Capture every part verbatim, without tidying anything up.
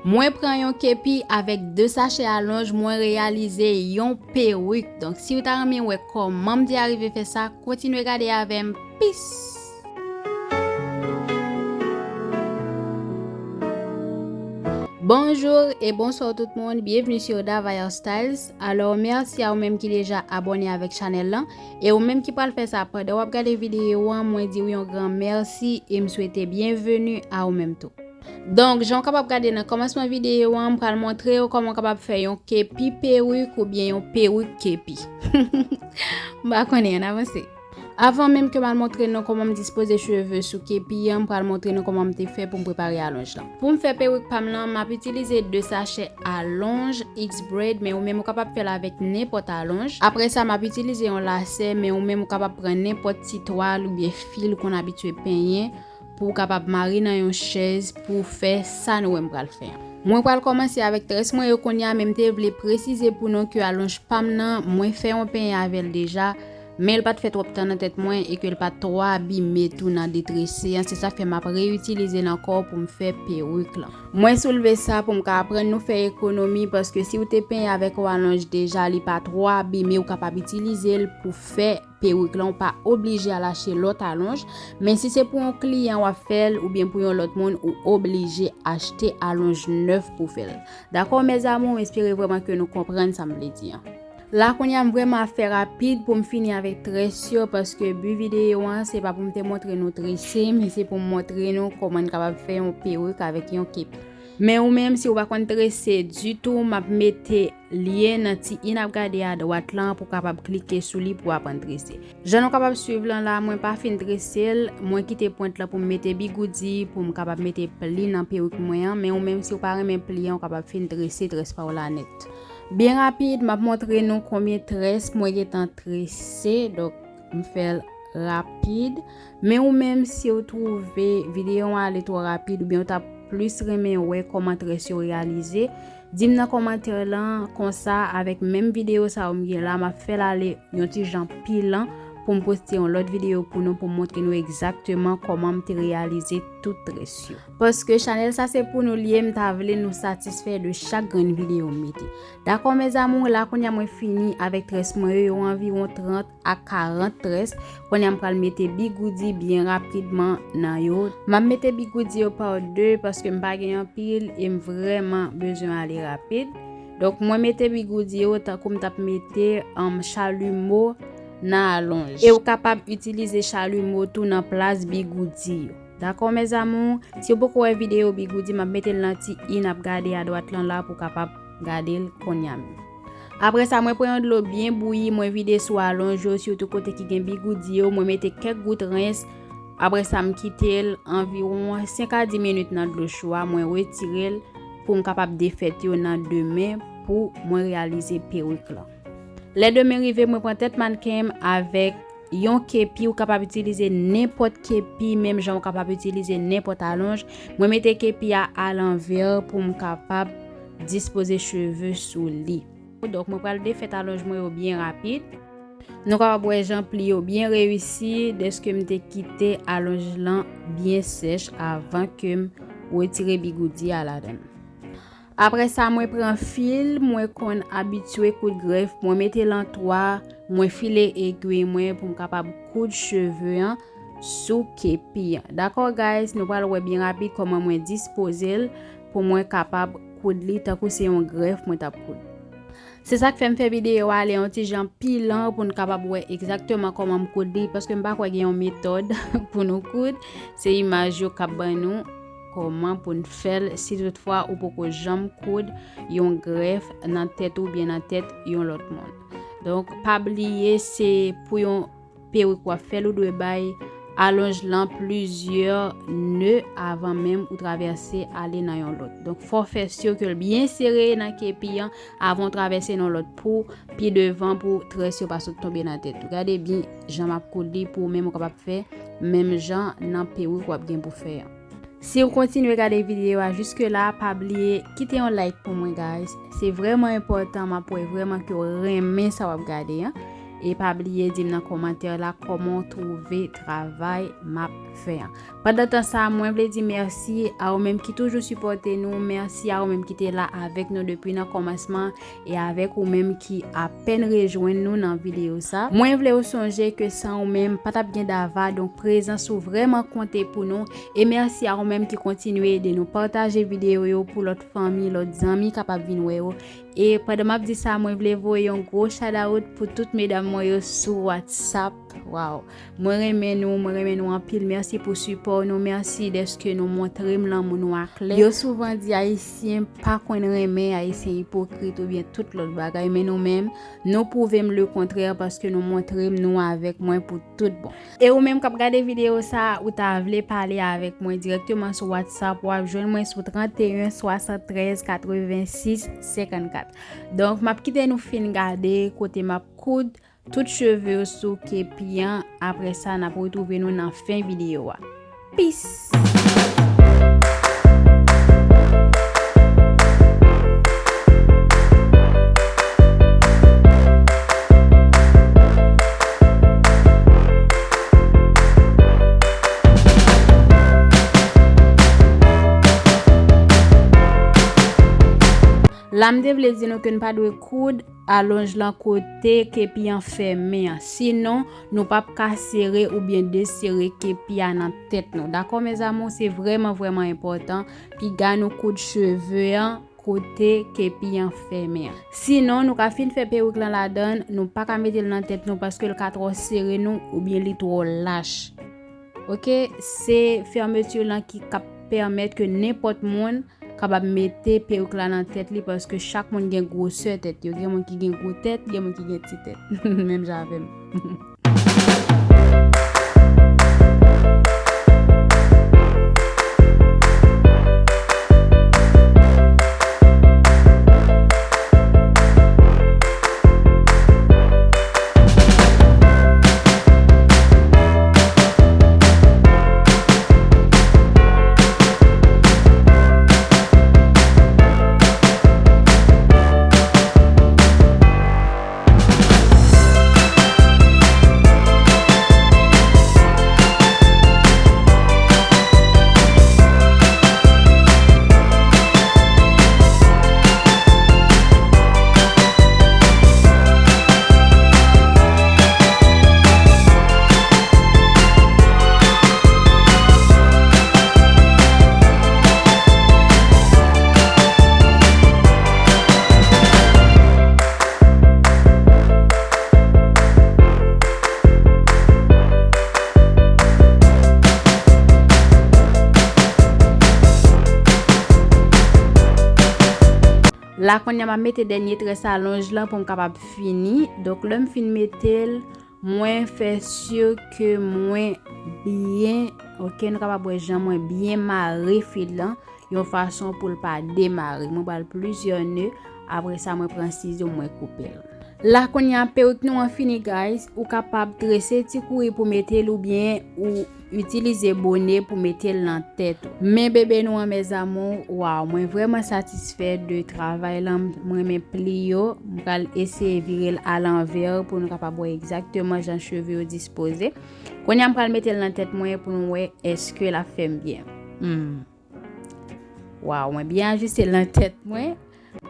Mwen pran yon kepi avèk de sachè alonj, mwen reyalize yon perik. Donk, si w ta renmen wè kòman m te arive fè sa, kontinye gade avè m. Peace! Bonjour et bonsoir tout moun, bienvenue sur Dava Hairstyles. Alò, mèsi a ou menm ki deja abòne avèk chanèl lan, e ou menm ki pral fè sa pandan w ap gade videyo an, mwen di w yon gran mèsi e m swete byenveni a ou menm tou. Donk, jan w kapab gade nan kòmansman videyo an, m pral montre w kòman w kapab fè yon kepi perik oubyen yon perik kepi. M pa konnen, ann avanse. Avan menm ke m al montre nou kòman m dispoze cheve sou kepi an, m pral montre nou kòman m te fè pou m prepare alonj lan. Pou m fè perik pa m lan, m ap itilize de sachè alonj X-Braid, men ou menm ou kapab fè l avèk nenpòt alonj. Apre sa, m ap itilize yon lasè, men ou menm ou kapab pran nenpòt ti twal oubyen fil ou konn abitye penyen pou w kapab mare nan yon chèz pou w fè sa nou wè m pral fè an. Mwen pral kòmanse avèk très mwen yo kounye a, men m te vle presize pou nou ke alonj pa m nan, mwen fè yon penyen avè l deja, men l pa t fè twòp tan nan tèt mwen e ke l pa t twò abime tou nan detrese an, se sa k fè m ap reyitilize l ankò pou m fè perik lan. Mwen soulve sa pou m ka aprann nou fè ekonomi, paske si w te penyen avèk yon alonj deja, li pa twò abime, ou kapab itilize l pou fè perik lan, ou pa oblije al achte lòt alonj, men si se pou yon kliyan w ap fè l oubyen pou yon lòt moun, ou oblije achte alonj nèf pou fè l. Dakò, mes amours, m espere vrèman ke nou konprann sa m vle di an. La, kounye a, m vrèman ap fè rapid pou m fini avèk très yo, paske bi videyo an, se pa pou m te montre nou trese, men se pou m montre nou kòman n kapab fè yon perik avèk yon kepi. Men ou menm, si w pa konn trese ditou, m ap mete lyen nan ti i n ap gade adwat lan pou w kapab klike sou li pou w aprann trese. Jan nou kapab swiv lan la, mwen pa fin trese l, mwen kite pwent lan pou m mete bigoudi, pou m kapab mete pli nan perik mwen an, men ou menm, si w pa renmen pli an, ou kapab fin trese très pa w la nèt. Byen rapid, m ap montre nou konbyen très mwen gentan trese, donk m fè l rapid. Men ou menm, si w twouve videyo an ale twò rapid oubyen w t ap plis renmen wè kòman très yo reyalize, di m nan kòmantè lan, konsa avèk menm videyo sa yo m gen la, m ap fè l ale yon ti jan pi lan pou m poste yon lòt videyo pou nou, pou m montre nou egzakteman kòman m te reyalize tout très yo. Paske chanèl sa se pou nou l ye, m ta vle nou satisfè de chak grenn videyo m mete. Dakò, mes amours, la kounye a mwen fini avèk très mwen yo, yo anviwon trant a karant très. Kounye a m pral mete bigoudi byen rapidman nan yo. M ap mete bigoudi yo pa de paske m pa gen anpil e m vrèman bezwen ale rapid. Donk, mwen mete bigoudi yo tankou m t ap mete, um, chalimo nan alonj. E ou kapab itilize chalimo tou nan plas bigoudi yo. Dakò, mes amours? Si w poko wè videyo bigoudi, m ap mete l nan ti i n ap gade adwat lan la pou w kapab gade l kounye a menm. Apre sa, mwen pran yon dlo byen bouyi, mwen vide sou alonj yo, sitou kote ki gen bigoudi yo, mwen mete kèk gout rens. Apre sa, m kite l anviwon senk a dis minit nan dlo cho a, mwen retire l pou m kapab defèt yo nan de men pou mwen reyalize perik lan. Lè de men rive, mwen pran tèt mannken m avèk yon kepi, ou kapab itilize nenpòt kepi, menm jan ou kapab itilize nenpòt alonj. Mwen mete kepi a alanvè pou m kapab dispoze cheve sou li. Donk, mwen pral defèt alonj mwen yo byen rapid. Nou kapab wè jan pli yo byen reyisi dèske m te kite alonj lan byen sèch avan ke m retire bigoudi a ladan l. Apre sa, mwen pran fil mwen konn abitye koud grèf, mwen mete l an twa, mwen file egwi mwen pou m kapab koud cheve an sou kepi an. Dakò, guys, nou pral wè byen rapid kòman mwen dispoze l pou mwen kapab koud li tankou se yon grèf mwen t ap koud. Se sa k fè m fè videyo a ale yon ti jan pi lan pou n kapab wè egzakteman kòman m koud li, paske m pa kwè gen yon metòd pou nou koud. Se imaj yo k ap ban nou kòman pou n fè l si toutfwa ou poko janm koud yon grèf nan tèt ou oubyen nan tèt yon lòt moun. Donk, pa bliye, se pou yon perik w ap fè l, ou dwe bay alonj lan plizyè ne avan menm ou travèse ale nan yon lòt. Donk, fò w fè si ke l byen sere nan kepi an avan w travèse nan lòt pou pi devan, pou très yo pa sot tonbe nan tèt ou. Gade byen jan m ap koud li pou ou menm ou kapab fè menm jan nan perik w ap gen pou fè an. Si w kontinye gade videyo a jiske la, pa bliye kite yon like pou mwen, guys. Se vrèman enpòtan, m ap wè vrèman ke w renmen sa w ap gade an. E pa bliye di m nan kòmantè la kòman w twouve travay m ap fè an. Pandan tan sa, mwen vle di mèsi a ou menm ki toujou sipòte nou, mèsi a ou menm ki te la avèk nou depi nan kòmansman e avèk ou menm ki apèn rejwenn nou nan videyo sa. Mwen vle w sonje ke san ou menm, pa t ap gen Dava, donk prezans ou vrèman konte pou nou. E mèsi a ou menm ki kontinye ede nou pataje videyo yo pou lòt fanmi, lòt zanmi kapab vin wè yo. E pandan m ap di sa, mwen vle voye yon gwo shout out pou tout medam mwen yo sou WhatsApp. Waw, mwen renmen nou, mwen renmen nou anpil. Mèsi pou sipò nou, mèsi dèske nou montre m lanmou nou aklè. Yo souvan di Ayisyen pa konn renmen, Ayisyen ipokrit oubyen tout lòt bagay, men nou menm, nou pwouve m lekontrè paske nou montre m nou avèk mwen pou tout bon. E ou menm k ap gade videyo sa, ou ta vle pale avèk mwen dirèkteman sou WhatsApp, w ap jwenn mwen sou trannteyen swasanntrèz katrevensis senkannkat. Donk, m ap kite nou fin gade kote m ap koud tout cheve yo sou kepi an. Apre sa, n ap retwouve nou nan fen videyo a. Peace! La, m te vle di nou ke n pa dwe koud alonj lan kote kepi an fèmen an. Sinon, nou p ap ka sere oubyen desere kepi a nan tèt nou. Dakò, mes amours, se vrèman, vrèman enpòtan. Piga nou koud cheve an kote kepi an fèmen an. Sinon, nou ka fin fè perik lan ladann, nou pa ka mete l nan tèt nou paske l ka twò sere nou oubyen li twò lach. Oke, se fèmeti lan ki k ap pèmèt ke nenpòt moun kapab mete perik la nan tèt li, paske chak moun gen gwosè tèt yo. Gen moun ki gen gwo tèt, gen moun ki gen ti tèt. Menm jan avè m. La kounye a, m ap mete dènye très alonj lan pou m kapab fini. Donk, lè m fin mete l, mwen fè si ke mwen byen, oke, nou kapab wè jan mwen byen mare fil lan, yon fason pou l pa demare. Mwen ba l plizyè ne, apre sa mwen pran sizo mwen koupe l. La kounye a perik nou an fini, guys, ou kapab trese ti kouri pou mete l oubyen ou itilize bone pou mete l nan tèt ou. Men bebe nou an, mes amours, waw, mwen vrèman satisfè de travay lan, m renmen pli yo. M pral eseye vire l alanvè pou nou kapab wè egzakteman jan cheve yo dispoze. Kounye a m pral mete l nan tèt mwen pou nou wè èske l ap fè m byen. Hmm. Waw, mwen byen ajiste l nan tèt mwen.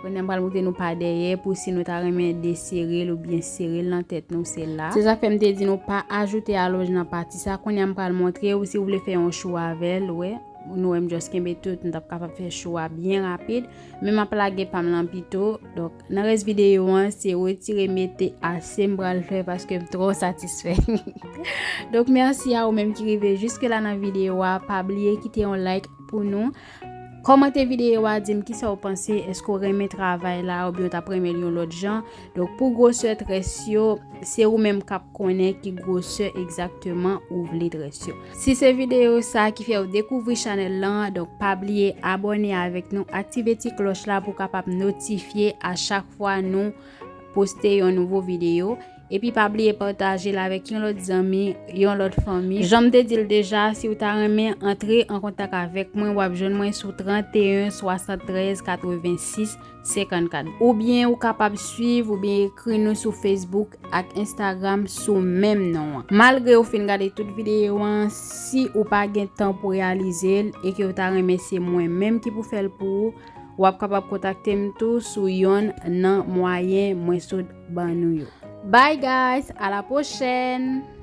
Kounye a m pral montre nou pa dèyè pou si nou ta renmen desere l oubyen sere l nan tèt nou, se la. Se sa k fè m te di nou pa ajoute alonj nan pati sa. Kounye a m pral montre w si w vle fè yon chou avè l, wè. Nou wè m just kenbe tout, m t ap kapab fè chou a byen rapid. Men m ap lage pa m lan pito. Donk, nan rès videyo an, se retire mete ase m pral fè paske m twò satisfè. Donk, mèsi a ou menm ki rive jiske la nan videyo a. Pa bliye kite yon like pou nou. Kòmante videyo a, di m kisa w panse, èske w renmen travay la oubyen w t ap renmen l yon lòt jan. Donk, pou gwosè très yo, se ou menm k ap konnen ki gwosè egzakteman ou vle très yo. Si se videyo sa ki fè w dekouvri chanèl lan, donk pa bliye abòne avèk nou, aktive ti klòch la pou w kapab notifye a chak fwa nou poste yon nouvo videyo. Epi pa bliye pataje l avèk yon lòt zanmi, yon lòt fanmi. Jan m te di l deja, si w ta renmen antre an kontak avèk mwen, w ap jwenn mwen sou trannteyen swasanntrèz katrevensis senkannkat. Oubyen ou kapab swiv oubyen ekri nou sou Facebook ak Instagram sou menm non an. Malgre ou fin gade tout videyo an, si ou pa gen tan pou reyalize l e ke w ta renmen se mwen menm ki pou fè l pou ou, w ap kapab kontakte m tou sou yonn nan mwayen mwen sot ban nou yo. Bye guys, à la prochaine!